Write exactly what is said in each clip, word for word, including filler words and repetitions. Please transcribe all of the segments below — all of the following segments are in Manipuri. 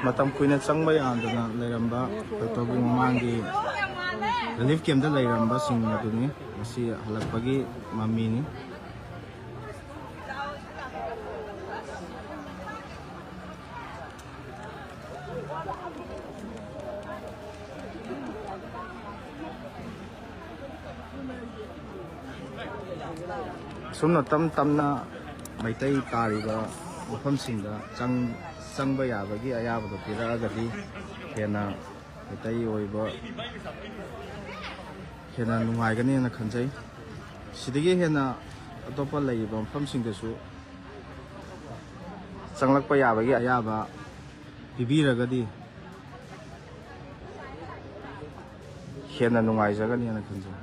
ꯃꯇꯝ ꯀꯨꯏꯅ ꯆꯪꯕ ꯌꯥꯗꯅ ꯂꯩꯔꯝꯕ ꯗꯣꯛꯇꯔꯒꯤ ꯃꯃꯥꯡꯒꯤ ꯔꯤꯂꯤꯐ ꯀꯦꯝꯞꯇ ꯂꯩꯔꯝꯕꯁꯤꯡ ꯑꯗꯨꯅꯤ꯫ ꯉꯁꯤ ꯍꯜꯂꯛꯄꯒꯤ ꯃꯃꯤꯅꯤ꯫ ꯑꯁꯨꯝꯅ ꯇꯝ ꯇꯝꯅ ꯃꯩꯇꯩ ꯇꯥꯔꯤꯕ ꯃꯐꯝꯁꯤꯡꯗ ꯆꯪ-, ꯆꯪꯕ ꯌꯥꯕꯒꯤ ꯑꯌꯥꯕꯗꯣ ꯄꯤꯔꯛꯑꯒꯗꯤ ꯍꯦꯟꯅ ꯃꯩꯇꯩ ꯑꯣꯏꯕ ꯍꯦꯟꯅ ꯅꯨꯡꯉꯥꯏꯒꯅꯦꯅ ꯈꯟꯖꯩ꯫ ꯁꯤꯗꯒꯤ ꯍꯦꯟꯅ ꯑꯇꯣꯞꯄ ꯂꯩꯔꯤꯕ ꯃꯐꯝꯁꯤꯡꯗꯁꯨ ꯆꯪꯂꯛꯄ ꯌꯥꯕꯒꯤ ꯑꯌꯥꯕ ꯄꯤꯕꯤꯔꯒꯗꯤ ꯍꯦꯟꯅ ꯅꯨꯡꯉꯥꯏꯖꯒꯅꯤꯅ ꯈꯟꯖꯩ꯫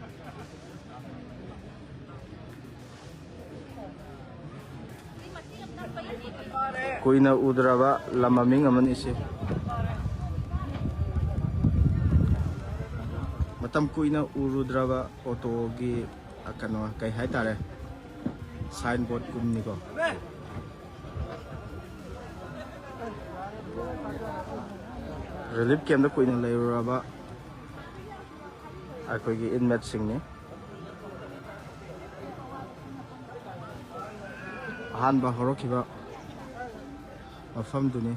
ꯀꯨꯏꯅ ꯎꯗ꯭ꯔꯕ ꯂꯝ ꯃꯃꯤꯡ ꯑꯃꯅꯤ ꯁꯤ꯫ ꯃꯇꯝ ꯀꯨꯏꯅ ꯎꯔꯨꯗ꯭ꯔꯕ ꯑꯣꯇꯣꯒꯤ, ꯑ, ꯀꯩꯅꯣ, ꯀꯩ ꯍꯥꯏꯇꯥꯔꯦ, ꯁꯥꯏꯟ ꯕꯣꯔꯗ ꯀꯨꯝꯅꯤꯀꯣ꯫ ꯔꯤꯂꯤꯐ ꯀꯦꯝꯞꯇ ꯀꯨꯏꯅ ꯂꯩꯔꯨꯔꯕ ꯑꯩꯈꯣꯏꯒꯤ ꯏꯟꯃꯦꯠꯁꯤꯡꯅꯤ꯫ ꯑꯍꯥꯟꯕ ꯍꯧꯔꯛꯈꯤꯕ ꯃꯐꯝꯗꯨꯅꯤ꯫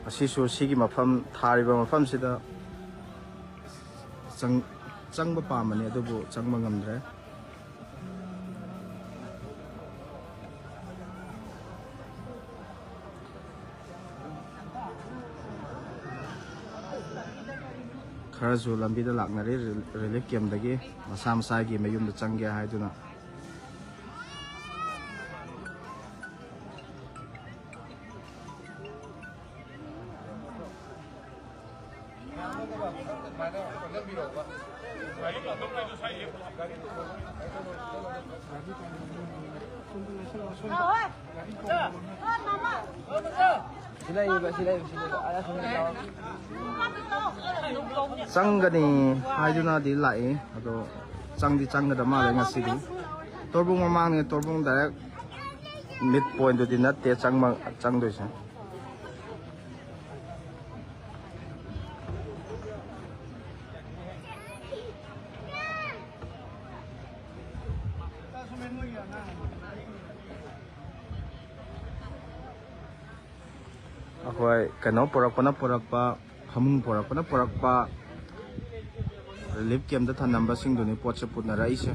ꯑꯁꯤꯁꯨ ꯁꯤꯒꯤ ꯃꯐꯝ, ꯊꯥꯔꯤꯕ ꯃꯐꯝꯁꯤꯗ ꯆꯪ-, ꯆꯪꯕ ꯄꯥꯝꯕꯅꯤ, ꯑꯗꯨꯕꯨ ꯆꯪꯕ ꯉꯝꯗ꯭ꯔꯦ꯫ ꯈꯔꯁꯨ ꯂꯝꯕꯤꯗ ꯂꯥꯛꯅꯔꯤ, ꯔꯤ-, ꯔꯤꯂꯤꯐ ꯀꯦꯝꯞꯇꯒꯤ ꯃꯁꯥ ꯃꯁꯥꯒꯤ ꯃꯌꯨꯝꯗ ꯆꯪꯒꯦ ꯍꯥꯏꯗꯨꯅ꯫ ꯆꯪꯒꯅꯤ ꯍꯥꯏꯗꯨꯅꯗꯤ ꯂꯥꯛꯏ, ꯑꯗꯣ ꯆꯪꯗꯤ ꯆꯪꯒꯗꯕ ꯃꯥꯜꯂꯦ ꯉꯁꯤꯗꯤ꯫ ꯇꯣꯔꯕꯨꯡ ꯃꯃꯥꯡꯅꯦ, ꯇꯣꯔꯕꯨꯡ ꯗꯥꯏꯔꯦꯛ ꯃꯤꯠ ꯄꯣꯏꯟꯗꯨꯗꯤ ꯅꯠꯇꯦ ꯆꯪꯕ, ꯆꯪꯗꯣꯏꯁꯦ꯫ ꯑꯩꯈꯣꯏ ꯀꯩꯅꯣ ꯄꯨꯔꯛꯄꯅ ꯄꯨꯔꯛꯄ, ꯐꯃꯨꯡ ꯄꯨꯔꯛꯄꯅ ꯄꯨꯔꯛꯄ, ꯔꯤꯂꯤꯐ ꯀꯦꯝꯞꯇ ꯊꯝꯂꯝꯕꯁꯤꯡꯗꯨꯅꯤ ꯄꯣꯠꯁꯦ ꯄꯨꯅꯔꯛꯏꯁꯦ꯫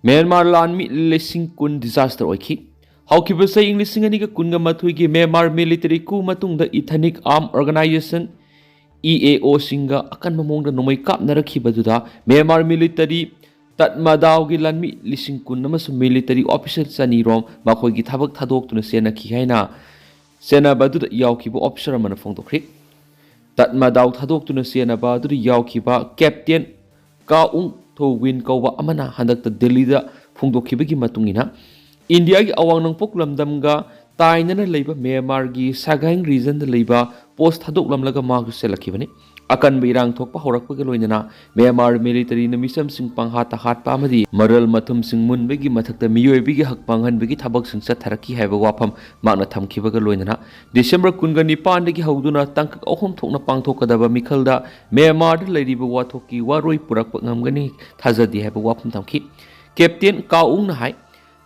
ꯃ꯭ꯌꯥꯟꯃꯥꯔ ꯂꯥꯟꯃꯤ ꯂꯤꯁꯤꯡ ꯀꯨꯟ disaster ꯑꯣꯏꯈꯤ꯫ ꯍꯧꯈꯤꯕ ꯆꯍꯤ ꯂꯤꯁꯤꯡ ꯑꯅꯤꯒ ꯀꯨꯟꯒ ꯃꯥꯊꯣꯏꯒꯤ ꯃ꯭ꯌꯥꯟꯃꯥꯔ military coup ꯃꯇꯨꯡꯗ Ethnic Armed Organisation, E A O ꯁꯤꯡꯒ ꯑꯀꯟꯕ ꯃꯑꯣꯡꯗ ꯅꯣꯡꯃꯩ ꯀꯥꯞꯅꯔꯛꯈꯤꯕꯗꯨꯗ ꯃ꯭ꯌꯥꯟꯃꯥꯔ military ꯇꯠꯃꯗꯥꯎꯒꯤ ꯂꯥꯟꯃꯤ ꯂꯤꯁꯤꯡ ꯀꯨꯟ ꯑꯃꯁꯨꯡ military official ꯆꯅꯤꯔꯣꯝ ꯃꯈꯣꯏꯒꯤ ꯊꯕꯛ ꯊꯥꯗꯣꯛꯇꯨꯅ ꯆꯦꯟꯅꯈꯤ ꯍꯥꯏꯅ ꯆꯦꯟꯅꯕ ꯑꯗꯨꯗ ꯌꯥꯎꯈꯤꯕ officer ꯑꯃꯅ ꯐꯣꯡꯗꯣꯛꯈ꯭ꯔꯤ꯫ ꯇꯠꯃꯗꯥꯎ ꯊꯥꯗꯣꯛꯇꯨꯅ ꯆꯦꯟꯅꯕ ꯑꯗꯨꯗ ꯌꯥꯎꯈꯤꯕ Captain ꯀꯥ ꯎꯡ ꯊꯣ ꯋꯤꯟ ꯀꯧꯕ ꯑꯃꯅ ꯍꯟꯗꯛꯇ ꯗꯦꯜꯂꯤꯗ ꯐꯣꯡꯗꯣꯛꯈꯤꯕꯒꯤ ꯃꯇꯨꯡ ꯏꯟꯅ, ꯏꯟꯗꯤꯌꯥꯒꯤ ꯑꯋꯥꯡ ꯅꯣꯡꯄꯣꯛ ꯂꯝꯗꯝꯒ ꯇꯥꯏꯅꯅ ꯂꯩꯕ ꯃ꯭ꯌꯥꯟꯃꯥꯔꯒꯤ ꯁꯒꯥꯏꯡ regionꯗ ꯂꯩꯕ post ꯊꯥꯗꯣꯛꯂꯝꯂꯒ ꯃꯥꯁꯨ ꯆꯦꯜꯂꯛꯈꯤꯕꯅꯤ꯫ ꯑꯀꯟꯕ ꯏꯔꯥꯡ ꯊꯣꯛꯄ ꯍꯧꯔꯛꯄꯒ ꯂꯣꯏꯅꯅ ꯃ꯭ꯌꯥꯟꯃꯥꯔ militaryꯅ ꯃꯤꯆꯝꯁꯤꯡ ꯄꯪꯍꯥꯠꯇ ꯍꯥꯠꯄ ꯑꯃꯗꯤ ꯃꯔꯜ ꯃꯊꯨꯝꯁꯤꯡ ꯃꯨꯟꯕꯒꯤ ꯃꯊꯛꯇ ꯃꯤꯑꯣꯏꯕꯒꯤ ꯍꯛ ꯃꯥꯡꯍꯟꯕꯒꯤ ꯊꯕꯛꯁꯤꯡ ꯆꯠꯊꯔꯛꯈꯤ ꯍꯥꯏꯕ ꯋꯥꯐꯝ ꯃꯍꯥꯛꯅ ꯊꯝꯈꯤꯕꯒ ꯂꯣꯏꯅꯅ, ꯗꯤꯁꯦꯝꯕꯔ ꯀꯨꯟꯒ ꯅꯤꯄꯥꯟꯗꯒꯤ ꯍꯧꯗꯨꯅ ꯇꯥꯡꯀꯛ ꯑꯍꯨꯝ ꯊꯣꯛꯅ ꯄꯥꯡꯊꯣꯛꯀꯗꯕ ꯃꯤꯈꯜꯗ ꯃ꯭ꯌꯥꯟꯃꯥꯔꯗ ꯂꯩꯔꯤꯕ ꯋꯥꯊꯣꯛꯀꯤ ꯋꯥꯔꯣꯏ ꯄꯨꯔꯛꯄ ꯉꯝꯒꯅꯤ ꯊꯥꯖꯗꯦ ꯍꯥꯏꯕ ꯋꯥꯐꯝ ꯊꯝꯈꯤ꯫ Captain ꯀꯥ ꯎꯡꯅ ꯍꯥꯏ,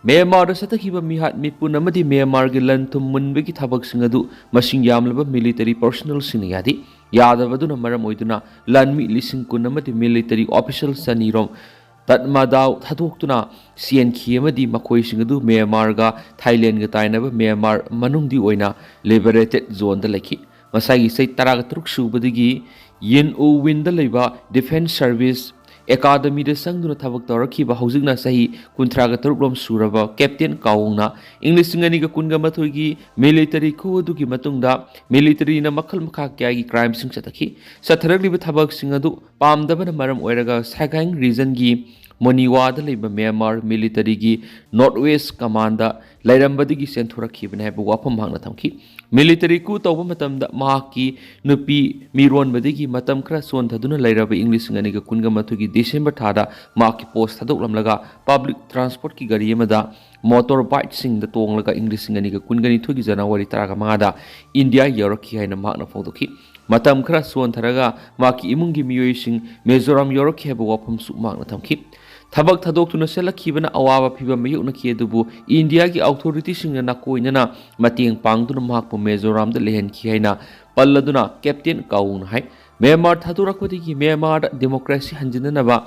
ꯃ꯭ꯌꯥꯟꯃꯥꯔꯗ ꯆꯠꯊꯈꯤꯕ ꯃꯤꯍꯥꯠ ꯃꯤꯄꯨꯟ ꯑꯃꯗꯤ ꯃ꯭ꯌꯥꯟꯃꯥꯔꯒꯤ ꯂꯟ ꯊꯨꯝ ꯃꯨꯟꯕꯒꯤ ꯊꯕꯛꯁꯤꯡ ꯑꯗꯨ ꯃꯁꯤꯡ ꯌꯥꯝꯂꯕ military personnelꯁꯤꯡꯅ ꯌꯥꯗꯦ꯫ ꯌꯥꯗꯕꯗꯨꯅ ꯃꯔꯝ ꯑꯣꯏꯗꯨꯅ ꯂꯥꯟꯃꯤ ꯂꯤꯁꯤꯡ ꯀꯨꯟ ꯑꯃꯗꯤ military official ꯆꯅꯤꯔꯣꯝ ꯇꯠꯃꯗꯥꯎ ꯊꯥꯗꯣꯛꯇꯨꯅ ꯆꯦꯟꯈꯤ ꯑꯃꯗꯤ ꯃꯈꯣꯏꯁꯤꯡ ꯑꯗꯨ ꯃ꯭ꯌꯥꯟꯃꯥꯔꯒ ꯊꯥꯏꯂꯦꯟꯒ ꯇꯥꯏꯅꯕ ꯃ꯭ꯌꯥꯟꯃꯥꯔ ꯃꯅꯨꯡꯗꯤ ꯑꯣꯏꯅ liberated zoneꯗ ꯂꯩꯈꯤ꯫ ꯃꯁꯥꯒꯤ ꯆꯍꯤ ꯇꯔꯥꯒ ꯇꯔꯨꯛ ꯁꯨꯕꯗꯒꯤ ꯌꯤꯟ ꯎ ꯋꯤꯟꯗ ꯂꯩꯕ Defence Service ꯑꯦꯀꯥꯗꯃꯤꯗ ꯆꯪꯗꯨꯅ ꯊꯕꯛ ꯇꯧꯔꯛꯈꯤꯕ, ꯍꯧꯖꯤꯛꯅ ꯆꯍꯤ ꯀꯨꯟꯊ꯭ꯔꯥꯒ ꯇꯔꯨꯛ ꯔꯣꯝ ꯁꯨꯔꯕ ꯀꯦꯞꯇꯦꯟ ꯀꯥꯎꯅ ꯏꯪ ꯂꯤꯁꯤꯡ ꯑꯅꯤꯒ ꯀꯨꯟꯒ ꯃꯥꯊꯣꯏꯒꯤ ꯃꯤꯂꯤꯇꯔꯤ ꯈꯨ ꯑꯗꯨꯒꯤ ꯃꯇꯨꯡꯗ ꯃꯤꯂꯤꯇꯔꯤꯅ ꯃꯈꯜ ꯃꯈꯥ ꯀꯌꯥꯒꯤ ꯀ꯭ꯔꯥꯏꯝꯁꯤꯡ ꯆꯠꯊꯈꯤ꯫ ꯆꯠꯊꯔꯛꯂꯤꯕ ꯊꯕꯛꯁꯤꯡ ꯑꯗꯨ ꯄꯥꯝꯗꯕꯅ ꯃꯔꯝ ꯑꯣꯏꯔꯒ ꯁꯥꯒꯥꯏꯡ ꯔꯤꯖꯟꯒꯤ ꯃꯣꯅꯤꯋꯥꯗ ꯂꯩꯕ ꯃ꯭ꯌꯥꯟꯃꯥꯔ ꯃꯤꯂꯤꯇꯔꯤꯒꯤ ꯅꯣꯔꯠ ꯋꯦꯁ ꯀꯃꯥꯟꯗ ꯂꯩꯔꯝꯕꯗꯒꯤ ꯆꯦꯟꯊꯣꯔꯛꯈꯤꯕꯅꯤ ꯍꯥꯏꯕ ꯋꯥꯐꯝ ꯃꯍꯥꯛꯅ ꯊꯝꯈꯤ꯫ ꯃꯤꯂꯤꯇꯔꯤ ꯀꯨ ꯇꯧꯕ ꯃꯇꯝꯗ ꯃꯍꯥꯛꯀꯤ ꯅꯨꯄꯤ ꯃꯤꯔꯣꯟꯕꯗꯒꯤ ꯃꯇꯝ ꯈꯔ ꯆꯣꯟꯊꯗꯨꯅ ꯂꯩꯔꯕ ꯏꯪ ꯂꯤꯁꯤꯡ ꯑꯅꯤꯒ ꯀꯨꯟꯒ ꯃꯥꯊꯣꯏꯒꯤ ꯗꯤꯁꯦꯝꯕꯔ ꯊꯥꯗ ꯃꯍꯥꯛꯀꯤ ꯄꯣꯁ ꯊꯥꯗꯣꯛꯂꯝꯂꯒ ꯄꯕ꯭ꯂꯤꯛ ꯇ꯭ꯔꯥꯟꯁꯄꯣꯔꯠꯀꯤ ꯒꯥꯔꯤ ꯑꯃꯗ ꯃꯣꯇꯣꯔ ꯕꯥꯏꯛꯁꯤꯡꯗ ꯇꯣꯡꯂꯒ ꯏꯪ ꯂꯤꯁꯤꯡ ꯑꯅꯤꯒ ꯀꯨꯟꯒ ꯅꯤꯊꯣꯏꯒꯤ ꯖꯅꯋꯥꯔꯤ ꯇꯔꯥꯃꯉꯥꯗ ꯏꯟꯗꯤꯌꯥ ꯌꯧꯔꯛꯈꯤ ꯍꯥꯏꯅ ꯃꯍꯥꯛꯅ ꯐꯣꯡꯗꯣꯛꯈꯤ꯫ ꯃꯇꯝ ꯈꯔ ꯆꯣꯟꯊꯔꯒ ꯃꯍꯥꯛꯀꯤ ꯏꯃꯨꯡꯒꯤ ꯃꯤꯑꯣꯏꯁꯤꯡ ꯃꯤꯖꯣꯔꯥꯝ ꯌꯧꯔꯛꯈꯤ ꯍꯥꯏꯕ ꯋꯥꯐꯝꯁꯨ ꯃꯍꯥꯛꯅ ꯊꯝꯈꯤ꯫ ꯊꯕꯛ ꯊꯥꯗꯣꯛꯇꯨꯅ ꯆꯠꯂꯛꯈꯤꯕꯅ ꯑꯋꯥꯕ ꯐꯤꯚꯝ ꯃꯥꯌꯣꯛꯅꯈꯤ, ꯑꯗꯨꯕꯨ ꯏꯟꯗꯤꯌꯥꯒꯤ ꯑꯣꯊꯣꯔꯤꯇꯤꯁꯤꯡꯅ ꯅꯥꯀꯣꯏꯅꯅ ꯃꯇꯦꯡ ꯄꯥꯡꯗꯨꯅ ꯃꯍꯥꯛꯄꯨ ꯃꯤꯖꯣꯔꯥꯝꯗ ꯂꯩꯍꯟꯈꯤ ꯍꯥꯏꯅ ꯄꯜꯂꯗꯨꯅ ꯀꯦꯞꯇꯦꯟ ꯀꯥꯎꯅ ꯍꯥꯏ꯫ ꯃ꯭ꯌꯥꯟꯃꯥꯔ ꯊꯥꯗꯣꯔꯛꯄꯗꯒꯤ ꯃ꯭ꯌꯥꯟꯃꯥꯔꯗ ꯗꯦꯃꯣꯀ꯭ꯔꯦꯁꯤ ꯍꯟꯖꯤꯟꯅꯅꯕ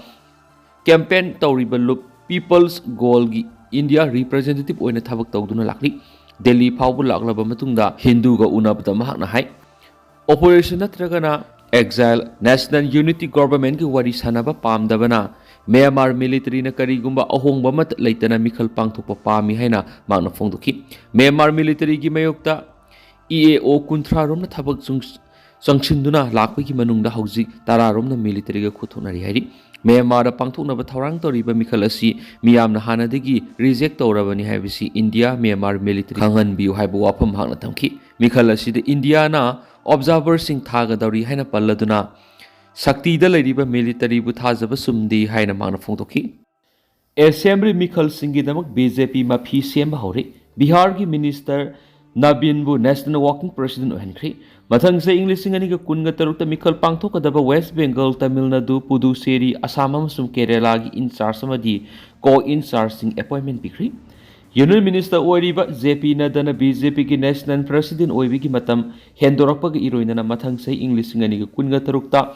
ꯀꯦꯝꯄꯦꯟ ꯇꯧꯔꯤꯕ ꯂꯨꯞ ꯄꯤꯄꯜꯁ ꯒꯣꯜꯒꯤ ꯏꯟꯗꯤꯌꯥ ꯔꯤꯄ꯭ꯔꯖꯦꯟꯇꯦꯇꯤꯚ ꯑꯣꯏꯅ ꯊꯕꯛ ꯇꯧꯗꯨꯅ ꯂꯥꯛꯂꯤ꯫ ꯗꯦꯜꯂꯤ ꯐꯥꯎꯕ ꯂꯥꯛꯂꯕ ꯃꯇꯨꯡꯗ ꯍꯤꯟꯗꯨꯒ ꯎꯅꯕꯗ ꯃꯍꯥꯛꯅ ꯍꯥꯏ, ꯑꯣꯄꯣꯖꯤꯁꯟ ꯅꯠꯇ꯭ꯔꯒꯅ ꯑꯦꯛꯖꯥꯏꯜ ꯅꯦꯁꯅꯦꯜ ꯌꯨꯅꯤꯇꯤ ꯒꯣꯚꯔꯟꯃꯦꯟꯠꯀꯤ ꯋꯥꯔꯤ ꯁꯥꯟꯅꯕ ꯄꯥꯝꯗꯕꯅ ꯃ꯭ꯌꯥꯟꯃꯥꯔ ꯃꯤꯂꯤꯇꯔꯤꯅ ꯀꯔꯤꯒꯨꯝꯕ ꯑꯍꯣꯡꯕ ꯑꯃꯠꯇ ꯂꯩꯇꯅ ꯃꯤꯈꯜ ꯄꯥꯡꯊꯣꯛꯄ ꯄꯥꯝꯃꯤ ꯍꯥꯏꯅ ꯃꯍꯥꯛꯅ ꯐꯣꯡꯗꯣꯛꯈꯤ꯫ ꯃ꯭ꯌꯥꯟꯃꯥꯔ ꯃꯤꯂꯤꯇꯔꯤꯒꯤ ꯃꯥꯌꯣꯛꯇ ꯏ ꯑꯦ ꯑꯣ ꯀꯨꯟꯊ꯭ꯔꯥ ꯔꯣꯝꯅ ꯊꯕꯛ ꯆꯪ-, ꯆꯪꯁꯤꯟꯗꯨꯅ ꯂꯥꯛꯄꯒꯤ ꯃꯅꯨꯡꯗ ꯍꯧꯖꯤꯛ ꯇꯔꯥ ꯔꯣꯝꯅ ꯃꯤꯂꯤꯇꯔꯤꯒ ꯈꯨꯠꯊꯣꯛꯅꯔꯤ ꯍꯥꯏꯔꯤ꯫ ꯃ꯭ꯌꯥꯟꯃꯥꯔꯗ ꯄꯥꯡꯊꯣꯛꯅꯕ ꯊꯧꯔꯥꯡ ꯇꯧꯔꯤꯕ ꯃꯤꯈꯜ ꯑꯁꯤ ꯃꯤꯌꯥꯝꯅ ꯍꯥꯟꯅꯗꯒꯤ ꯔꯤꯖꯦꯛ ꯇꯧꯔꯕꯅꯤ ꯍꯥꯏꯕꯁꯤ ꯏꯟꯗꯤꯌꯥ ꯃ꯭ꯌꯥꯟꯃꯥꯔ ꯃꯤꯂꯤꯇꯔꯤ ꯈꯪꯍꯟꯕꯤꯌꯨ ꯍꯥꯏꯕ ꯋꯥꯐꯝ ꯃꯍꯥꯛꯅ ꯊꯝꯈꯤ꯫ ꯃꯤꯈꯜ ꯑꯁꯤꯗ ꯏꯟꯗꯤꯌꯥꯅ ꯑꯣꯕꯖꯥꯔꯚꯔꯁꯤꯡ ꯊꯥꯒꯗꯧꯔꯤ ꯍꯥꯏꯅ ꯄꯜꯂꯗꯨꯅ ꯁꯛꯇꯤꯗ ꯂꯩꯔꯤꯕ ꯃꯤꯂꯤꯇꯔꯤꯕꯨ ꯊꯥꯖꯕ ꯆꯨꯝꯗꯦ ꯍꯥꯏꯅ ꯃꯍꯥꯛꯅ ꯐꯣꯡꯗꯣꯛꯈꯤ꯫ ꯑꯦꯁꯦꯝꯕ꯭ꯂꯤ ꯃꯤꯈꯜꯁꯤꯡꯒꯤꯗꯃꯛ ꯕꯤ ꯖꯦ ꯄꯤ ꯃꯐꯤ ꯁꯦꯝꯕ ꯍꯧꯔꯦ꯫ ꯕꯤꯍꯥꯔꯒꯤ ꯃꯤꯅꯤꯁꯇꯔ ꯅꯕꯤꯟꯕꯨ ꯅꯦꯁꯅꯦꯜ ꯋꯥꯔꯀꯤꯡ ꯄ꯭ꯔꯦꯁꯤꯗꯦꯟꯠ ꯑꯣꯏꯍꯟꯈ꯭ꯔꯦ꯫ ꯃꯊꯪ ꯆꯍꯤ ꯏꯪ ꯂꯤꯁꯤꯡ ꯑꯅꯤꯒ ꯀꯨꯟꯒ ꯇꯔꯨꯛꯇ ꯃꯤꯈꯜ ꯄꯥꯡꯊꯣꯛꯀꯗꯕ ꯋꯦꯁ ꯕꯦꯡꯒꯜ, ꯇꯥꯃꯤꯜ ꯅꯥꯗꯨ, ꯄꯨꯗꯨꯆꯦꯔꯤ, ꯑꯁꯥꯝ ꯑꯃꯁꯨꯡ ꯀꯦꯔꯦꯂꯥꯒꯤ ꯏꯟꯆꯥꯔꯖ ꯑꯃꯗꯤ ꯀꯣ ꯏꯟꯆꯥꯔꯖꯁꯤꯡ ꯑꯦꯄꯣꯏꯟꯃꯦꯟꯠ ꯄꯤꯈ꯭ꯔꯦ꯫ ꯌꯨꯅꯤꯌꯟ ꯃꯤꯅꯤꯁꯇꯔ ꯑꯣꯏꯔꯤꯕ ꯖꯦ ꯄꯤ ꯅꯗ꯭ꯗꯥꯅ ꯕꯤ ꯖꯦ ꯄꯤꯒꯤ ꯅꯦꯁꯅꯦꯜ ꯄ꯭ꯔꯦꯁꯤꯗꯦꯟꯠ ꯑꯣꯏꯕꯒꯤ ꯃꯇꯝ ꯍꯦꯟꯗꯣꯔꯛꯄꯒ ꯏꯔꯣꯏꯅꯅ ꯃꯊꯪ ꯆꯍꯤ ꯏꯪ ꯂꯤꯁꯤꯡ ꯑꯅꯤꯒ ꯀꯨꯟꯒ ꯇꯔꯨꯛꯇ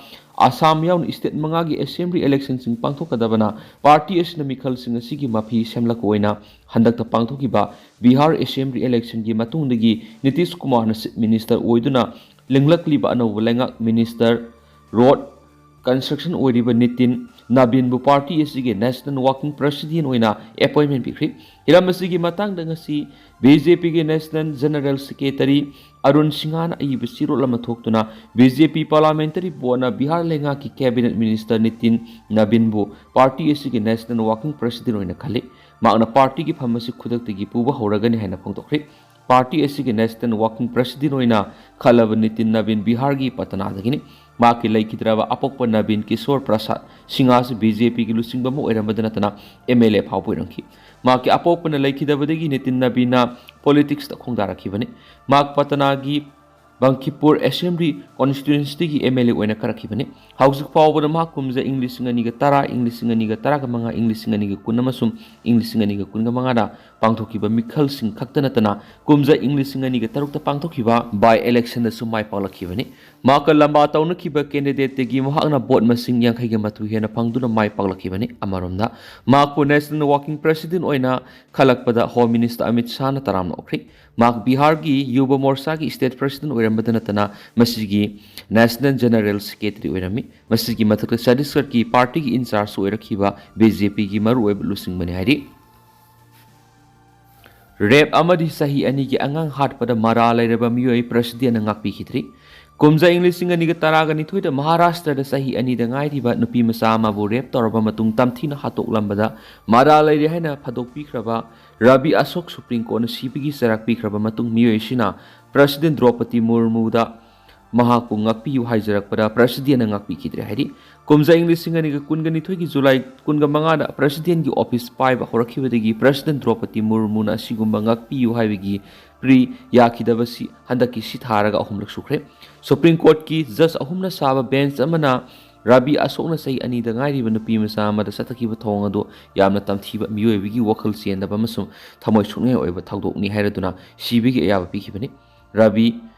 ꯑꯁꯥꯝ ꯌꯥꯎꯅ ꯁ꯭ꯇꯦꯠ ꯃꯉꯥꯒꯤ ꯑꯦꯁꯦꯝꯕ꯭ꯂꯤ ꯏꯂꯦꯛꯁꯟꯁꯤꯡ ꯄꯥꯡꯊꯣꯛꯀꯗꯕꯅ ꯄꯥꯔꯇꯤ ꯑꯁꯤꯅ ꯃꯤꯈꯜꯁꯤꯡ ꯑꯁꯤꯒꯤ ꯃꯐꯤ ꯁꯦꯝꯂꯛꯄ ꯑꯣꯏꯅ ꯍꯟꯗꯛꯇ ꯄꯥꯡꯊꯣꯛꯈꯤꯕ ꯕꯤꯍꯥꯔ ꯑꯦꯁꯦꯝꯕ꯭ꯂꯤ ꯏꯂꯦꯛꯁꯟꯒꯤ ꯃꯇꯨꯡꯗꯒꯤ ꯅꯤꯇꯤꯁ ꯀꯨꯃꯥꯔꯅ ꯆꯤꯐ ꯃꯤꯅꯤꯁꯇꯔ ꯑꯣꯏꯗꯨꯅ ꯂꯤꯡꯂꯛꯂꯤꯕ ꯑꯅꯧꯕ ꯂꯩꯉꯥꯛ ꯃꯤꯅꯤꯁꯇꯔ ꯔꯣꯗ ꯀꯟꯁꯇ꯭ꯔꯛꯁꯟ ꯑꯣꯏꯔꯤꯕ ꯅꯤꯇꯤꯟ ꯅꯕꯤꯟꯕꯨ ꯄꯥꯔꯇꯤ ꯑꯁꯤꯒꯤ ꯅꯦꯁꯅꯦꯜ ꯋꯥꯔꯀꯤꯡ ꯄ꯭ꯔꯦꯁꯤꯗꯦꯟꯠ ꯑꯣꯏꯅ ꯑꯦꯄꯣꯏꯟꯃꯦꯟꯠ ꯄꯤꯈ꯭ꯔꯤ꯫ ꯍꯤꯔꯝ ꯑꯁꯤꯒꯤ ꯃꯇꯥꯡꯗ ꯉꯁꯤ ꯕꯤ ꯖꯦ ꯄꯤꯒꯤ ꯅꯦꯁꯅꯦꯜ ꯖꯦꯅꯔꯦꯜ ꯁꯦꯀ꯭ꯔꯦꯇꯔꯤ ꯑꯔꯨꯟ ꯁꯤꯡꯍꯅ ꯏꯕ ꯆꯦꯔꯣꯜ ꯑꯃ ꯊꯣꯛꯇꯨꯅ ꯕꯤ ꯖꯦ ꯄꯤ ꯄꯥꯔꯂꯥꯃꯦꯟꯇꯔꯤ ꯕꯣꯔꯗꯅ ꯕꯤꯍꯥꯔ ꯂꯩꯉꯥꯛꯀꯤ ꯀꯦꯕꯤꯅꯦꯠ ꯃꯤꯅꯤꯁꯇꯔ ꯅꯤꯇꯤꯟ ꯅꯕꯤꯟꯕꯨ ꯄꯥꯔꯇꯤ ꯑꯁꯤꯒꯤ ꯅꯦꯁꯅꯦꯜ ꯋꯥꯔꯀꯤꯡ ꯄ꯭ꯔꯦꯁꯤꯗꯦꯟꯠ ꯑꯣꯏꯅ ꯈꯜꯂꯤ꯫ ꯃꯍꯥꯛꯅ ꯄꯥꯔꯇꯤꯒꯤ ꯐꯝ ꯑꯁꯤ ꯈꯨꯗꯛꯇꯒꯤ ꯄꯨꯕ ꯍꯧꯔꯒꯅꯤ ꯍꯥꯏꯅ ꯐꯣꯡꯗꯣꯛꯈ꯭ꯔꯤ꯫ ꯄꯥꯔꯇꯤ ꯑꯁꯤꯒꯤ ꯅꯦꯁꯅꯦꯜ ꯋꯥꯔꯀꯤꯡ ꯄ꯭ꯔꯦꯁꯤꯗꯦꯟꯠ ꯑꯣꯏꯅ ꯈꯜꯂꯕ ꯅꯤꯇꯤꯟ ꯅꯕꯤꯟ ꯕꯤꯍꯥꯔꯒꯤ ꯄꯇꯅꯥꯗꯒꯤꯅꯤ꯫ ꯃꯍꯥꯛꯀꯤ ꯂꯩꯈꯤꯗ꯭ꯔꯕ ꯑꯄꯣꯛꯄ ꯅꯕꯤꯟ ꯀꯤꯁꯣꯔ ꯄ꯭ꯔꯁꯥꯗ ꯁꯤꯡꯍ ꯑꯁꯤ ꯕꯤ ꯖꯦ ꯄꯤꯒꯤ ꯂꯨꯆꯤꯡꯕ ꯑꯃ ꯑꯣꯏꯔꯝꯕꯗ ꯅꯠꯇꯅ ꯑꯦꯝ ꯑꯦꯜ ꯑꯦ ꯐꯥꯎꯕ ꯑꯣꯏꯔꯝꯈꯤ꯫ ꯃꯍꯥꯛꯀꯤ ꯑꯄꯣꯛꯄꯅ ꯂꯩꯈꯤꯗꯕꯗꯒꯤ ꯅꯤꯇꯤꯟ ꯅꯕꯤꯟꯅ ꯄꯣꯂꯤꯇꯤꯛꯁꯇ ꯈꯣꯡꯗꯥꯔꯛꯈꯤꯕꯅꯤ꯫ ꯃꯍꯥꯛ ꯄꯇꯅꯥꯒꯤ ꯕꯪꯀꯤꯄꯨꯔ ꯑꯦꯁꯦꯝꯕ꯭ꯂꯤ ꯀꯣꯟꯁꯇꯤꯇ꯭ꯋꯦꯟꯁꯤꯒꯤ ꯑꯦꯝ ꯑꯦꯜ ꯑꯦ ꯑꯣꯏꯅ ꯀꯥꯔꯛꯈꯤꯕꯅꯤ꯫ ꯍꯧꯖꯤꯛ ꯐꯥꯎꯕꯗ ꯃꯍꯥꯛ ꯀꯨꯝꯖꯥ ꯏꯪ ꯂꯤꯁꯤꯡ ꯑꯅꯤꯒ ꯇꯔꯥ, ꯏꯪ ꯂꯤꯁꯤꯡ ꯑꯅꯤꯒ ꯇꯔꯥꯒ ꯃꯉꯥ, ꯏꯪ ꯂꯤꯁꯤꯡ ꯑꯅꯤꯒ ꯀꯨꯟ ꯑꯃꯁꯨꯡ ꯏꯪ ꯂꯤꯁꯤꯡ ꯑꯅꯤꯒ ꯀꯨꯟꯒ ꯃꯉꯥꯗ ꯄꯥꯡꯊꯣꯛꯈꯤꯕ ꯃꯤꯈꯜꯁꯤꯡ ꯈꯛꯇ ꯅꯠꯇꯅ ꯀꯨꯝꯖꯥ ꯏꯪ ꯂꯤꯁꯤꯡ ꯑꯅꯤꯒ ꯇꯔꯨꯛꯇ ꯄꯥꯡꯊꯣꯛꯈꯤꯕ ꯕꯥꯏ ꯏꯂꯦꯛꯁꯟꯗꯁꯨ ꯃꯥꯏ ꯄꯥꯛꯂꯛꯈꯤꯕꯅꯤ꯫ ꯃꯍꯥꯛꯀ ꯂꯝꯕꯥ ꯇꯧꯅꯈꯤꯕ ꯀꯦꯟꯗꯤꯗꯦꯠꯇꯒꯤ ꯃꯍꯥꯛꯅ ꯚꯣꯠ ꯃꯁꯤꯡ ꯌꯥꯡꯈꯩꯒ ꯃꯥꯊꯣꯏ ꯍꯦꯟꯅ ꯐꯪꯗꯨꯅ ꯃꯥꯏ ꯄꯥꯛꯂꯛꯈꯤꯕꯅꯤ꯫ ꯑꯃꯔꯣꯝꯗ ꯃꯍꯥꯛꯄꯨ ꯅꯦꯁꯅꯦꯜ ꯋꯥꯔꯀꯤꯡ ꯄ꯭ꯔꯦꯁꯤꯗꯦꯟꯠ ꯑꯣꯏꯅ ꯈꯜꯂꯛꯄꯗ ꯍꯣꯝ ꯃꯤꯅꯤꯁꯇꯔ ꯑꯃꯤꯠ ꯁꯥꯍꯅ ꯇꯔꯥꯝꯅ ꯑꯣꯛꯈ꯭ꯔꯤ꯫ ꯃꯍꯥꯛ ꯕꯤꯍꯥꯔꯒꯤ ꯌꯨꯕ ꯃꯣꯔꯆꯥꯒꯤ ꯁ꯭ꯇꯦꯠ ꯄ꯭ꯔꯦꯁꯤꯗꯦꯟꯠ ꯑꯣꯏꯔꯝꯕꯗ ꯅꯠꯇꯅ ꯃꯁꯤꯒꯤ ꯅꯦꯁꯅꯦꯜ ꯖꯦꯅꯔꯦꯜ ꯁꯦꯀ꯭ꯔꯦꯇꯔꯤ ꯑꯣꯏꯔꯝꯃꯤ꯫ ꯃꯁꯤꯒꯤ ꯃꯊꯛꯇ ꯆꯇꯤꯁꯒꯔꯒꯤ ꯄꯥꯔꯇꯤꯒꯤ ꯏꯟꯆꯥꯔꯖꯁꯨ ꯑꯣꯏꯔꯛꯈꯤꯕ ꯕꯤ ꯖꯦ ꯄꯤꯒꯤ ꯃꯔꯨꯑꯣꯏꯕ ꯂꯨꯆꯤꯡꯕꯅꯤ ꯍꯥꯏꯔꯤ꯫ ꯔꯦꯞ ꯑꯃꯗꯤ ꯆꯍꯤ ꯑꯅꯤꯒꯤ ꯑꯉꯥꯡ ꯍꯥꯠꯄꯗ ꯃꯔꯥꯜ ꯂꯩꯔꯕ ꯃꯤꯑꯣꯏ ꯄ꯭ꯔꯦꯁꯤꯗꯦꯟꯠꯅ ꯉꯥꯛꯄꯤꯈꯤꯗ꯭ꯔꯤ꯫ ꯀꯨꯝꯖꯥ ꯏꯪ ꯂꯤꯁꯤꯡ ꯑꯅꯤꯒ ꯇꯔꯥꯒ ꯅꯤꯊꯣꯏꯗ ꯃꯍꯥꯔꯥꯁꯇ꯭ꯔꯗ ꯆꯍꯤ ꯑꯅꯤꯗ ꯉꯥꯏꯔꯤꯕ ꯅꯨꯄꯤ ꯃꯆꯥ ꯑꯃꯕꯨ ꯔꯦꯞ ꯇꯧꯔꯕ ꯃꯇꯨꯡ ꯇꯝꯊꯤꯅ ꯍꯥꯠꯇꯣꯛꯂꯝꯕꯗ ꯃꯔꯥꯜ ꯂꯩꯔꯦ ꯍꯥꯏꯅ ꯐꯥꯗꯣꯛꯄꯤꯈ꯭ꯔꯕ ꯔꯕꯤ ꯑꯁꯣꯛ ꯁꯨꯄ꯭ꯔꯤꯝ ꯀꯣꯔꯠꯅ ꯁꯤꯕꯒꯤ ꯆꯩꯔꯥꯛ ꯄꯤꯈ꯭ꯔꯕ ꯃꯇꯨꯡ ꯃꯤꯑꯣꯏ ꯑꯁꯤꯅ ꯄ꯭ꯔꯦꯁꯤꯗꯦꯟꯠ ꯗ꯭ꯔꯧꯄꯗꯤ ꯃꯨꯔꯃꯨꯗ ꯃꯍꯥꯛꯄꯨ ꯉꯥꯛꯄꯤꯌꯨ ꯍꯥꯏꯖꯔꯛꯄꯗ ꯄ꯭ꯔꯦꯁꯤꯗꯦꯟꯠꯅ ꯉꯥꯛꯄꯤꯈꯤꯗ꯭ꯔꯦ ꯍꯥꯏꯔꯤ꯫ ꯀꯨꯝꯖꯥ ꯏꯪ ꯂꯤꯁꯤꯡ ꯑꯅꯤꯒ ꯀꯨꯟꯒ ꯅꯤꯊꯣꯏꯒꯤ ꯖꯨꯂꯥꯏ ꯀꯨꯟꯒ ꯃꯉꯥꯗ ꯄ꯭ꯔꯦꯁꯤꯗꯦꯟꯠꯀꯤ ꯑꯣꯐꯤꯁ ꯄꯥꯏꯕ ꯍꯧꯔꯛꯈꯤꯕꯗꯒꯤ ꯄ꯭ꯔꯦꯁꯤꯗꯦꯟꯠ ꯗ꯭ꯔꯧꯄꯗꯤ ꯃꯨꯔꯃꯨꯅ ꯑꯁꯤꯒꯨꯝꯕ ꯉꯥꯛꯄꯤꯌꯨ ꯍꯥꯏꯕꯒꯤ ꯄ꯭ꯔꯤ ꯌꯥꯈꯤꯗꯕꯁꯤ ꯍꯟꯗꯛꯀꯤ ꯁꯤ ꯊꯥꯔꯒ ꯑꯍꯨꯝꯂꯛ ꯁꯨꯈ꯭ꯔꯦ꯫ ꯁꯨꯄ꯭ꯔꯤꯝ ꯀꯣꯔꯠꯀꯤ ꯖꯖ ꯑꯍꯨꯝꯅ ꯁꯥꯕ ꯕꯦꯟꯆ ꯑꯃꯅ ꯔꯕꯤ ꯑꯁꯣꯛꯅ ꯆꯍꯤ ꯑꯅꯤꯗ ꯉꯥꯏꯔꯤꯕ ꯅꯨꯄꯤ ꯃꯆꯥ ꯑꯃꯗ ꯆꯠꯊꯈꯤꯕ ꯊꯧꯑꯣꯡ ꯑꯗꯨ ꯌꯥꯝꯅ ꯇꯝꯊꯤꯕ, ꯃꯤꯑꯣꯏꯕꯒꯤ ꯋꯥꯈꯜ ꯆꯦꯟꯗꯕ ꯑꯃꯁꯨꯡ ꯊꯃꯣꯏ ꯁꯣꯛꯅꯤꯡꯉꯥꯏ ꯑꯣꯏꯕ ꯊꯧꯗꯣꯛꯅꯤ ꯍꯥꯏꯔꯗꯨꯅ ꯁꯤꯕꯒꯤ ꯑꯌꯥꯕ ꯄꯤꯈꯤꯕꯅꯤ꯫ ꯔꯕꯤ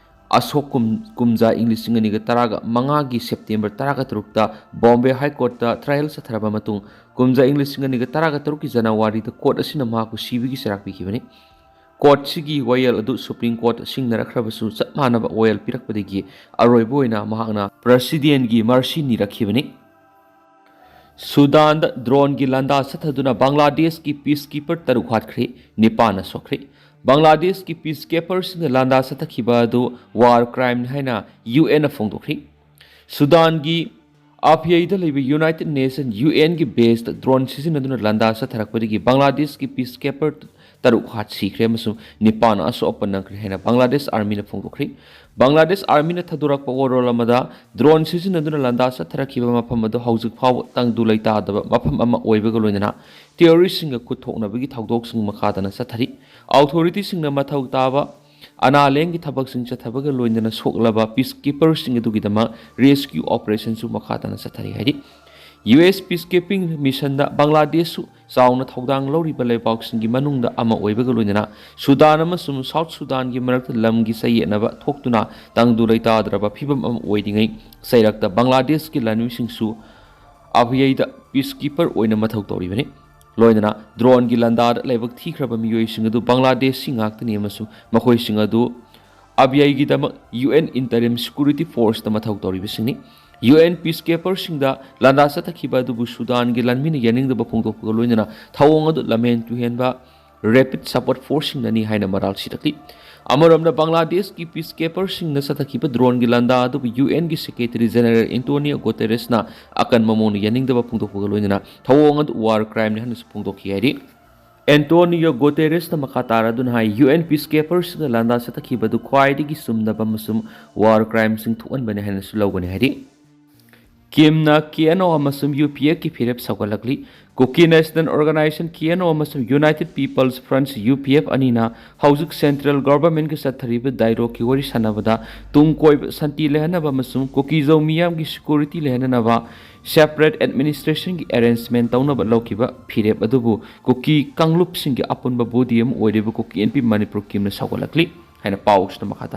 ꯑꯁꯣꯛ ꯀꯨꯝ-, ꯀꯨꯝꯖꯥ ꯏꯪ ꯂꯤꯁꯤꯡ ꯑꯅꯤꯒ ꯇꯔꯥꯒ ꯃꯉꯥꯒꯤ ꯁꯦꯞꯇꯦꯝꯕꯔ ꯇꯔꯥꯒ ꯇꯔꯨꯛꯇ ꯕꯣꯝꯕꯦ ꯍꯥꯏ ꯀꯣꯔꯠꯇ ꯇ꯭ꯔꯥꯌꯦꯜ ꯆꯠꯊꯔꯕ ꯃꯇꯨꯡ, ꯀꯨꯝꯖꯥ ꯏꯪ ꯂꯤꯁꯤꯡ ꯑꯅꯤꯒ ꯇꯔꯥꯒ ꯇꯔꯨꯛꯀꯤ ꯖꯅꯋꯥꯔꯤꯗ ꯀꯣꯔꯠ ꯑꯁꯤꯅ ꯃꯍꯥꯛꯄꯨ ꯁꯤꯕꯒꯤ ꯆꯩꯔꯥꯛ ꯄꯤꯈꯤꯕꯅꯤ꯫ ꯀꯣꯔꯠꯁꯤꯒꯤ ꯋꯥꯌꯦꯜ ꯑꯗꯨ ꯁꯨꯄ꯭ꯔꯤꯝ ꯀꯣꯔꯠ ꯁꯤꯡꯅꯔꯛꯈ꯭ꯔꯕꯁꯨ, ꯆꯞ ꯃꯥꯟꯅꯕ ꯋꯥꯌꯦꯜ ꯄꯤꯔꯛꯄꯗꯒꯤ ꯑꯔꯣꯏꯕ ꯑꯣꯏꯅ ꯃꯍꯥꯛꯅ ꯄ꯭ꯔꯦꯁꯤꯗꯦꯟꯠꯀꯤ ꯃꯔꯁꯤ ꯅꯤꯔꯛꯈꯤꯕꯅꯤ꯫ ꯁꯨꯗꯥꯟꯗ ꯗ꯭ꯔꯣꯟꯒꯤ ꯂꯥꯟꯗꯥ ꯆꯠꯊꯗꯨꯅ ꯕꯪꯒ꯭ꯂꯥꯗꯦꯁꯀꯤ ꯄꯤꯁꯀꯤꯄꯔ ꯇꯔꯨꯛ ꯍꯥꯠꯈ꯭ꯔꯦ, ꯅꯤꯄꯥꯟꯅ ꯁꯣꯛꯈ꯭ꯔꯦ꯫ ꯕꯪꯒ꯭ꯂꯥꯗꯦꯁꯀꯤ ꯄꯤꯁꯀꯤꯄꯔꯁꯤꯡꯅ ꯂꯥꯟꯗꯥ ꯆꯠꯊꯈꯤꯕ ꯑꯗꯨ ꯋꯥꯔ ꯀ꯭ꯔꯥꯏꯝꯅꯤ ꯍꯥꯏꯅ ꯌꯨ ꯑꯦꯟꯅ ꯐꯣꯡꯗꯣꯛꯈ꯭ꯔꯦ꯫ ꯁꯨꯗꯥꯟꯒꯤ ꯑꯐꯤꯌꯩꯗ ꯂꯩꯕ ꯌꯨꯅꯥꯏꯇꯦꯗ ꯅꯦꯁꯟ, ꯌꯨ ꯑꯦꯟꯒꯤ ꯕꯦꯁꯇ ꯗ꯭ꯔꯣꯟ ꯁꯤꯖꯤꯟꯅꯗꯨꯅ ꯂꯥꯟꯗꯥ ꯆꯠꯊꯔꯛꯄꯗꯒꯤ ꯕꯪꯒ꯭ꯂꯥꯗꯦꯁꯀꯤ ꯄꯤꯁꯀꯤꯄꯔ ꯇꯔꯨꯛ ꯍꯥꯠ ꯁꯤꯈ꯭ꯔꯦ ꯑꯃꯁꯨꯡ ꯅꯤꯄꯥꯟ ꯑꯁꯣꯛ ꯑꯄꯟ ꯅꯪꯈ꯭ꯔꯦ ꯍꯥꯏꯅ ꯕꯪꯒ꯭ꯂꯥꯗꯦꯁ ꯑꯥꯔꯃꯤꯅ ꯐꯣꯡꯗꯣꯛꯈ꯭ꯔꯦ꯫ ꯕꯪꯒ꯭ꯂꯥꯗꯦꯁ ꯑꯥꯔꯃꯤꯅ ꯊꯥꯗꯣꯔꯛꯄ ꯋꯥꯔꯣꯜ ꯑꯃꯗ, ꯗ꯭ꯔꯣꯟ ꯁꯤꯖꯤꯟꯅꯗꯨꯅ ꯂꯥꯟꯗꯥ ꯆꯠꯊꯔꯛꯈꯤꯕ ꯃꯐꯝ ꯑꯗꯨ ꯍꯧꯖꯤꯛ ꯐꯥꯎꯕ ꯇꯪꯗꯨ ꯂꯩꯇꯥꯗꯕ ꯃꯐꯝ ꯑꯃ ꯑꯣꯏꯕꯒ ꯂꯣꯏꯅꯅ ꯇꯦꯔꯣꯔꯤꯁꯁꯤꯡꯒ ꯈꯨꯠ ꯊꯣꯛꯅꯕꯒꯤ ꯊꯧꯗꯣꯛꯁꯤꯡ ꯃꯈꯥ ꯇꯥꯅ ꯆꯠꯊꯔꯤ꯫ ꯑꯣꯊꯣꯔꯤꯇꯤꯁꯤꯡꯅ ꯃꯊꯧ ꯇꯥꯕ ꯑꯅꯥ ꯂꯥꯌꯦꯡꯒꯤ ꯊꯕꯛꯁꯤꯡ ꯆꯠꯊꯕꯒ ꯂꯣꯏꯅꯅ ꯁꯣꯛꯂꯕ ꯄꯤꯁꯀꯤꯄꯔꯁꯤꯡ ꯑꯗꯨꯒꯤꯗꯃꯛ ꯔꯦꯁꯀ꯭ꯌꯨ ꯑꯣꯄꯔꯦꯁꯟꯁꯨ ꯃꯈꯥ ꯇꯥꯅ ꯆꯠꯊꯔꯤ ꯍꯥꯏꯔꯤ꯫ ꯌꯨ ꯑꯦꯁ ꯄꯤꯁꯀꯤꯄꯤꯡ ꯃꯤꯁꯟꯗ ꯕꯪꯒ꯭ꯂꯥꯗꯦꯁꯁꯨ ꯆꯥꯎꯅ ꯊꯧꯗꯥꯡ ꯂꯧꯔꯤꯕ ꯂꯩꯕꯥꯛꯁꯤꯡꯒꯤ ꯃꯅꯨꯡꯗ ꯑꯃ ꯑꯣꯏꯕꯒ ꯂꯣꯏꯅꯅ ꯁꯨꯗꯥꯟ ꯑꯃꯁꯨꯡ ꯁꯥꯎꯠ ꯁꯨꯗꯥꯟꯒꯤ ꯃꯔꯛꯇ ꯂꯝꯒꯤ ꯆꯌꯦꯠꯅꯕ ꯊꯣꯛꯇꯨꯅ ꯇꯪꯗꯨ ꯂꯩꯇꯥꯗ꯭ꯔꯕ ꯐꯤꯕꯝ ꯑꯃ ꯑꯣꯏꯔꯤꯉꯩ ꯆꯩꯔꯛꯇ ꯕꯪꯒ꯭ꯂꯥꯗꯦꯁꯀꯤ ꯂꯥꯟꯃꯤꯁꯤꯡꯁꯨ ꯑꯕꯤꯌꯩꯗ ꯄꯤꯁꯀꯤꯄꯔ ꯑꯣꯏꯅ ꯃꯊꯧ ꯇꯧꯔꯤꯕꯅꯤ꯫ ꯂꯣꯏꯅꯅ ꯗ꯭ꯔꯣꯟꯒꯤ ꯂꯥꯟꯗꯥꯗ ꯂꯥꯏꯕꯛ ꯊꯤꯈ꯭ꯔꯕ ꯃꯤꯑꯣꯏꯁꯤꯡ ꯑꯗꯨ ꯕꯪꯒ꯭ꯂꯥꯗꯦꯁꯁꯤ ꯉꯥꯛꯇꯅꯤ ꯑꯃꯁꯨꯡ ꯃꯈꯣꯏꯁꯤꯡ ꯑꯗꯨ ꯑꯕꯤꯌꯩꯒꯤꯗꯃꯛ ꯌꯨ ꯑꯦꯟ ꯏꯟꯇꯔꯤꯝ ꯁꯦꯀ꯭ꯌꯨꯔꯤꯇꯤ ꯐꯣꯔꯁꯇ ꯃꯊꯧ ꯇꯧꯔꯤꯕꯁꯤꯡꯅꯤ꯫ ꯌꯨ ꯑꯦꯟ ꯄꯤꯁꯀꯤꯄꯔꯁꯤꯡꯗ ꯂꯥꯟꯗꯥ ꯆꯠꯊꯈꯤꯕ ꯑꯗꯨꯕꯨ ꯁꯨꯗꯥꯟꯒꯤ ꯂꯥꯟꯃꯤꯅ ꯌꯥꯅꯤꯡꯗꯕ ꯐꯣꯡꯗꯣꯛꯄꯒ ꯂꯣꯏꯅꯅ ꯊꯧꯑꯣꯡ ꯑꯗꯨ ꯂꯝꯍꯦꯟ ꯇꯨꯍꯦꯟꯕ ꯔꯦꯄꯤꯗ ꯁꯄꯣꯔꯠ ꯐꯣꯔꯁꯁꯤꯡꯅꯅꯤ ꯍꯥꯏꯅ ꯃꯔꯥꯜ ꯁꯤꯔꯛꯂꯤ꯫ ꯑꯃꯔꯣꯝꯗ ꯕꯪꯒ꯭ꯂꯥꯗꯦꯁꯀꯤ ꯄꯤꯁꯀꯤꯄꯔꯁꯤꯡꯅ ꯆꯠꯊꯈꯤꯕ ꯗ꯭ꯔꯣꯟꯒꯤ ꯂꯥꯟꯗꯥ ꯑꯗꯨꯕꯨ ꯌꯨ ꯑꯦꯟꯒꯤ ꯁꯦꯀ꯭ꯔꯦꯇꯔꯤ ꯖꯦꯅꯔꯦꯜ ꯑꯦꯟꯇꯣꯅꯤꯌꯣ ꯒꯣꯇꯦꯔꯦꯁꯅ ꯑꯀꯟꯕ ꯃꯑꯣꯡꯗ ꯌꯥꯅꯤꯡꯗꯕ ꯐꯣꯡꯗꯣꯛꯄꯒ ꯂꯣꯏꯅꯅ ꯊꯧꯑꯣꯡ ꯑꯗꯨ ꯋꯥꯔ ꯀ꯭ꯔꯥꯏꯝꯅꯤ ꯍꯥꯏꯅꯁꯨ ꯐꯣꯡꯗꯣꯛꯈꯤ ꯍꯥꯏꯔꯤ꯫ ꯑꯦꯟꯇꯣꯅꯤꯌꯣ ꯒꯣꯇꯦꯔꯦꯁꯅ ꯃꯈꯥ ꯇꯥꯔꯗꯨꯅ ꯍꯥꯏ, ꯌꯨ ꯑꯦꯟ ꯄꯤꯁꯀꯤꯄꯔꯁꯤꯡꯅ ꯂꯥꯟꯗꯥ ꯆꯠꯊꯈꯤꯕ ꯑꯗꯨ ꯈ꯭ꯋꯥꯏꯗꯒꯤ ꯆꯨꯝꯗꯕ ꯑꯃꯁꯨꯡ ꯋꯥꯔ ꯀ꯭ꯔꯥꯏꯝꯁꯤꯡ ꯊꯣꯛꯍꯟꯕꯅꯤ ꯍꯥꯏꯅꯁꯨ ꯂꯧꯒꯅꯤ ꯍꯥꯏꯔꯤ꯫ ꯀꯤꯝꯅ ꯀꯦ ꯑꯦꯟ ꯑꯣ ꯑꯃꯁꯨꯡ ꯌꯨ ꯄꯤ ꯑꯦꯐꯀꯤ ꯐꯤꯔꯦꯞ ꯁꯧꯒꯠꯂꯛꯂꯤ꯫ Kuki national organization, K N O, ꯑꯃꯁꯨꯡ united peoples front, U P F, ꯑꯅꯤꯅ ꯍꯧꯖꯤꯛ ꯁꯦꯟꯇ꯭ꯔꯦꯜ ꯒꯚꯔꯟꯃꯦꯟꯠꯀ ꯆꯠꯊꯔꯤꯕ ꯗꯥꯏꯂꯣꯒꯀꯤ ꯋꯥꯔꯤ ꯁꯥꯟꯅꯕꯗ ꯇꯨꯡ ꯀꯣꯏꯕ ꯁꯥꯟꯇꯤ ꯂꯩꯍꯟꯅꯕ ꯑꯃꯁꯨꯡ ꯀꯨꯀꯤꯖꯧ ꯃꯤꯌꯥꯝꯒꯤ ꯁꯦꯀ꯭ꯌꯨꯔꯤꯇꯤ ꯂꯩꯍꯟꯅꯅꯕ ꯁꯦꯄꯔꯦꯠ ꯑꯦꯗꯃꯤꯅꯤꯁꯇ꯭ꯔꯦꯁꯟꯒꯤ ꯑꯦꯔꯦꯟꯖꯃꯦꯟꯠ ꯇꯧꯅꯕ ꯂꯧꯈꯤꯕ ꯐꯤꯔꯦꯞ ꯑꯗꯨꯕꯨ ꯀꯨꯀꯤ ꯀꯥꯡꯂꯨꯞꯁꯤꯡꯒꯤ ꯑꯄꯨꯟꯕ ꯕꯣꯗꯤ ꯑꯃ ꯑꯣꯏꯔꯤꯕ ꯀꯨꯀꯤ ꯑꯦꯟ ꯄꯤ ꯃꯅꯤꯄꯨꯔ ꯀꯤꯝꯅ ꯁꯧꯒꯠꯂꯛꯂꯤ ꯍꯥꯏꯅ ꯄꯥꯎꯁꯤꯗ ꯃꯈꯥ ꯇꯥꯔꯤ꯫